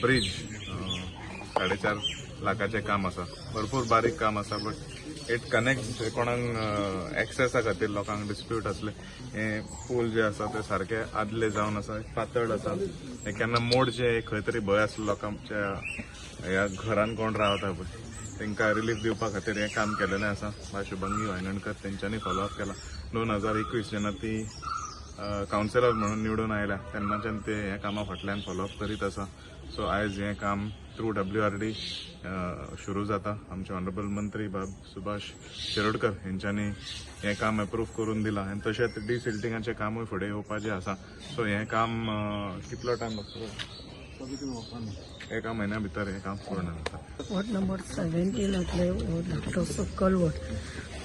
Bridge 4.5 लाखाचें काम आसा. भरपूर बारीक काम आसा, बट it connect. कोणाक एक्सेसा खातीर लोकांक डिस्प्यूट आसले. हे पूल जे आसा ते सारके आदले जावन आसा, पातळ आसा. हे केन्ना मोडचे खंय तरी भंय आसलो. लोकांच्या ह्या घरान कोण रावता पळय, तांकां रिलीफ दिवपा खातीर हें काम केलेलें आसा. बा शुभंगी वायंगणकर तेंच्यांनी फॉलोअप केला. 2021 जेन्ना ती कावन्सिलर म्हणून निवडून आयल्या, तेन्नाच्यान ते ह्या कामा फाटल्यान फॉलोअप करीत आसा. सो आयज हें काम थ्रू डब्ल्यूआरडी सुरू जाता. आमचे ऑनरेबल मंत्री बाब सुभाष शिरोडकर हेंच्यांनी हें काम एप्रूव करून दिलां आनी तशेंच डिसिल्टिंगाचें कामूय फुडें येवपाचें आसा. सो हें काम कितलो टायम लागतलो? एका म्हयन्या भितर हें काम पूर्ण जाता. वॉर्ड नंबर 17तले हो धाकटोसो कलवट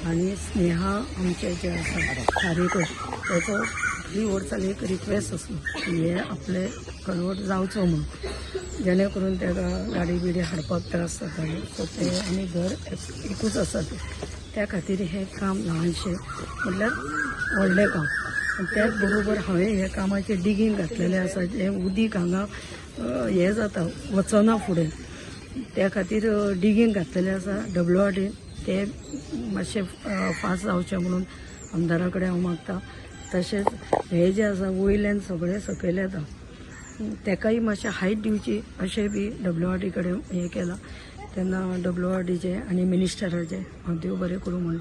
आनी स्नेहा आमचे जे आसा खारेकर, तेचो इतलीं वर्सां एक रिक्वेस्ट आसलो की हे आपले कलवट जावचो म्हणून, जेणे करून तेका गाडी बिडी हाडपाक त्रास जाताले. सो ते आनी घर एकूच आसा तें, त्या खातीर हें काम ल्हानशें म्हटल्यार व्हडलें काम. आनी त्याच बरोबर हांवें ह्या कामाचें डिगींग घातलेलें आसा, जें उदीक हांगा हें जाता, वचना फुडें. त्या खातीर डिगींग घातलेलें आसा डब्ल्यूआरडीन. ते मातशें फास्ट जावचें म्हणून आमदारा कडेन हांव मागता. तशेंच हे जे आसा, वयल्यान सगळें सकयल येता, तेकाय मातशें हायट दिवची अशें बी डब्ल्यूआरडी कडेन हें केलां. तेन्ना डब्ल्यूआरडीचें आनी मिनिस्टराचें हांव देव बरें करूं म्हणटा.